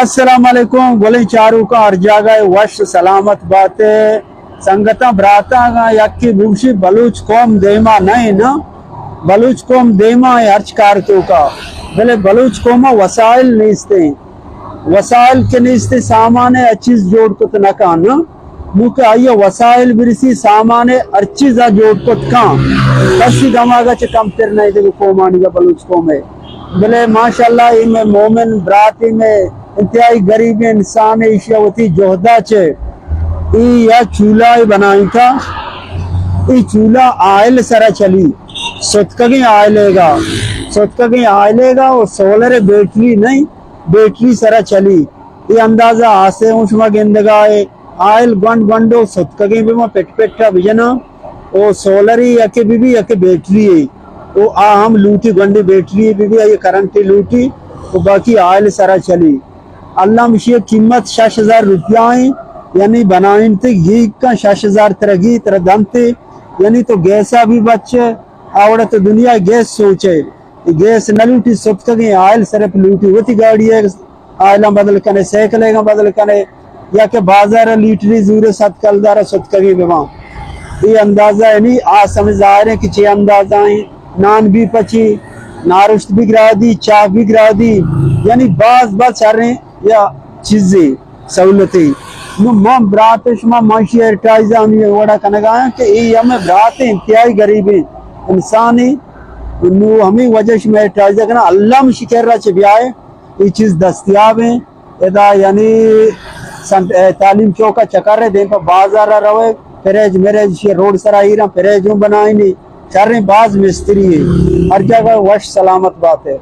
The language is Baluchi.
السلام علیکم، گلیں چاروکاں، ہر جاگہ وش سلامت باتے۔ سنگتاں، براتاں، اگاں یکے بگوشی بلوچ قوم دیما نہ ایں نا، بلوچ قوم دیما ایں ہرچ کار توکا، بلے بلوچ قوم ءَ وسائل نیستیں۔ وسائل کہ نیستیں، سامان ءَ چیز جوڑ کت نہ کن نا۔ نوں کہ آئی ءَ وسائل برسی، سامان ءَ ہر چیز ءَ جوڑ کت کن۔ کسی دماغ ءَ چہ کمتر نہ ایں دگہ قومانی ءَ بلوچ قوم ءَ۔ بلے ماشاءاللہ، اے مئے مومن برات، اے مئے انتہائی غریب انسان، ایشی ءَ وتی جہد ءَ چہ اے یا چولہا بنائینتا۔ اے چولہا آئل سرا چلی، ستکگیں آئل ءَ گا، ستکگیں آئل ءَ گا، او سولر بیٹری نہ ایں، بیٹری سرا چلی۔ اے اندازہ آسے اوں شما گندگا ئے، آئل گونڈ گونڈ و ستکگیں بہ ما پٹ پٹ ءَ بجناں، او سولری یکے بہ بی، یکے بیٹری ئے، او آ ہم لوٹی، گونڈی بیٹری بہ بی، آئی کرنٹی لوٹی، او باقی آئل سرا چلی۔ الم اشی قیمت شش ہزار روپیہ ایں، یعنی بنائینتے گیگ کن شش ہزار ترا گی، ترا دنتے، یعنی تو گیسا بی بچ، آوڑا تو دنیا گیس سوچے۔ گیس نہ لوٹی، ستکگیں آئل صرف لوٹی۔ وتی گاڑی ءِ آئلاں بدل کنے، سائیکل ءَ بدل کنے، یا کہ بازار ءَ لیٹری زورے صد کلدار ءَ ستکگیں بہ باں۔ اے اندازہ یعنی آ سمجھ ظاہر ایں کہ چے اندازہ ایں۔ نان بی پچی، نارشت بی گرادی، چاہ بی گرادی، یعنی باز باز شریں یا چیزے سہولتے۔ نوں من برات شما، من اشی ایڈورٹائز ہمے وڑا کنگا آں کہ اے ہمے برات انتہائی غریبیں انسانے۔ نوں ہمے وجہ شما ایڈورٹائز کناں، الم اشی کرا چہ بیائے، اے چیز دستیاب ایں۔ ادا یعنی سنت-، اے، تعلیم چوک ءَ چکر ءَ دیم پہ بازار ءَ روئے، فریج مریج شی روڈ سرا ایراں، فریج اوں بنائینی، شریں باز مستری ایں۔ ہر جاگہ وش سلامت باتے۔